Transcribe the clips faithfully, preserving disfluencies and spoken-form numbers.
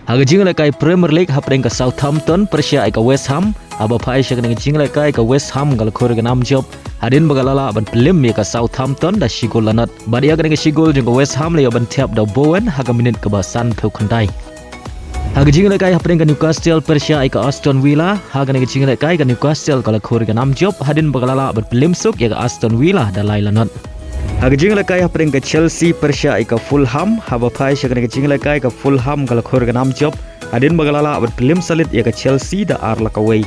Ha ka jingïalehkai Premier League hapdeng ka Southampton pyrshah ïa ka West Ham, haba phai sha kane ka jingïalehkai ka West Ham ka la khur ïa ka nam jop hadien ba ka la lah ban pynlem ïa ka Southampton da shi gol la nod. Bad ïa kane ka shi gol jong ka West Ham la ïoh ban thep da u Bowen ha ka minit kaba sanphew khyndai. Ha ka jingïalehkai hapdeng ka Newcastle pyrshah ïa ka Aston Villa, ha kane ka jingïalehkai ka Newcastle ka la khur ïa ka nam jop hadien ba ka la lah ban pynlem suk ïa ka Aston Villa da lai la nod. Ha ka jingïalehkai hapdeng ka Chelsea pyrshah ïa ka Fulham, haba phai sha kane ka jingïalehkai ka Fulham ka la khur ïa ka nam jop hadien ba ka la lah ban pynlem salit ïa ka Chelsea da ar la kawei.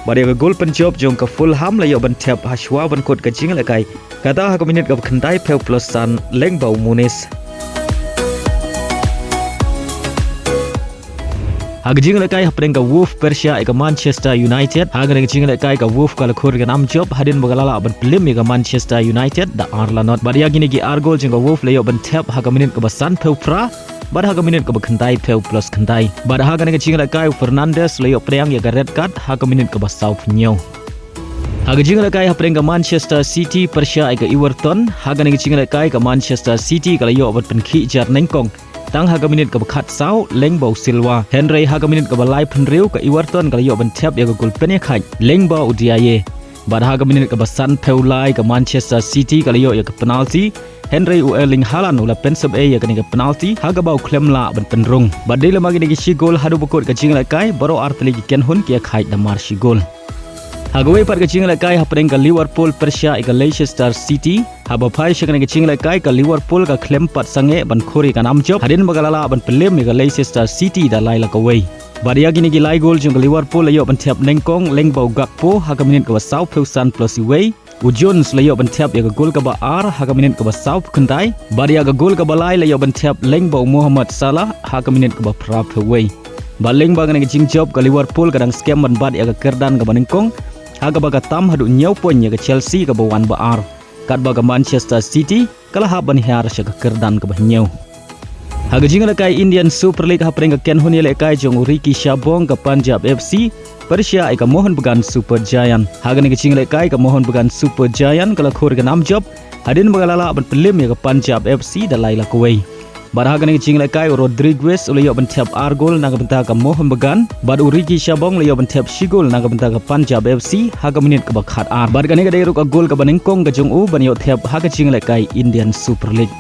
Bad ïa ka gol pynjop jong ka Fulham la ïoh ban thep ha shuwa ban kut ka jingïalehkai, kata ha ka minit kaba khyndai phew plus san lyngba u Muniz. Ha ka jingïalehkai hapdeng ka Wolves pyrshah ïa ka Manchester United, ha kane ka jingïalehkai ka Wolves ka la khur ïa ka nam jop hadien ba ka la lah ban pynlem ïa ka Manchester United da ar la nod. Bad ïa kine ki ar gol jong ka Wolves la ïoh ban thep ha ka minit kaba sanphew phra bad ha ka minit kaba khyndai phew plus khyndai. Bad ha kane ka jingïalehkai u Fernandes la ïoh pdiang ïa ka red card ha ka minit kaba sawphew hynñiew. Ha ka jingïalehkai hapdeng ka Manchester City pyrshah ïa ka Everton, ha kane ka jingïalehkai ka Manchester City ka la ïoh ban pynkhih jar nyngkong tang ha ka minit kaba khatsaw lyngba u Silva. Hynrei ha ka minit kaba laiphew hynriew ka Everton ka la ïoh ban thep ïa ka gol pynïakhaid lyngba u Diaye. Bad ha ka minit kaba sanphew lai ka Manchester City ka la ïoh ïa ka penalty, hynrei u Erling Haaland u la pynsep ei ïa kane ka penalty ha kaba u khlem lah ban pynrung. Bad dei lama kine ki shi gol haduh ba kut ka jingïalehkai baroh ar tylli ki kynhun ki ïakhaid da mar shi gol. Ha kawei pat ka jingïalehkai hapdeng ka Liverpool pyrshah ïa ka Leicester City, haba phai sha kane ka jingïalehkai ka Liverpool ka khlem pat sangeh ban khur ïa ka nam jop hadien ba ka la lah ban pynlem ïa ka Leicester City da lai la kawei. Bad ïa kine ki lai gol jong ka Liverpool la ïoh ban thep nyngkong lyngba u Gakpo ha ka minit kaba sawphew san plus iwei. U Jones la ïoh ban thep ïa ka gol kaba ar ha ka minit kaba sawphew khyndai. Bad ïa ka gol kaba lai la ïoh ban thep lyngba u Mohamed Salah ha ka minit kaba phraphew wei. Bad lyngba kane ka jingjop ka Liverpool ka dang skhem ban bat ïa ka kyrdan kaba nyngkong, ha kaba ka tam haduh hynñiew point ïa ka Chelsea kaba wan ba ar. Katba ka Manchester City ka la hap ban hiar sha ka kyrdan kaba hynñiew. Ha ka jingïalehkai Indian Super League hapdeng ka kynhun ïalehkai jong u Ricky Shabong ka Punjab F C pyrshah ïa ka Mohun Bagan Super Giant. Ha kane ka jingïalehkai ka Mohun Bagan Super Giant ka la khur ïa ka nam jop hadien ba ka la lah ban pynlem ïa ka Punjab F C da lai la kawei. Bad ha kane ka jingïalehkai u Rodriguez u la ïoh ban thep ar gol na ka bynta ka Mohun Bagan, bad u Ricky Shabong la ïoh ban thep shi gol na ka bynta ka Punjab F C ha ka minit kaba khatar. Bad kane ka dei ruh ka gol kaba nyngkong ka jong u ban ïoh thep ha ka jingïalehkai Indian Super League.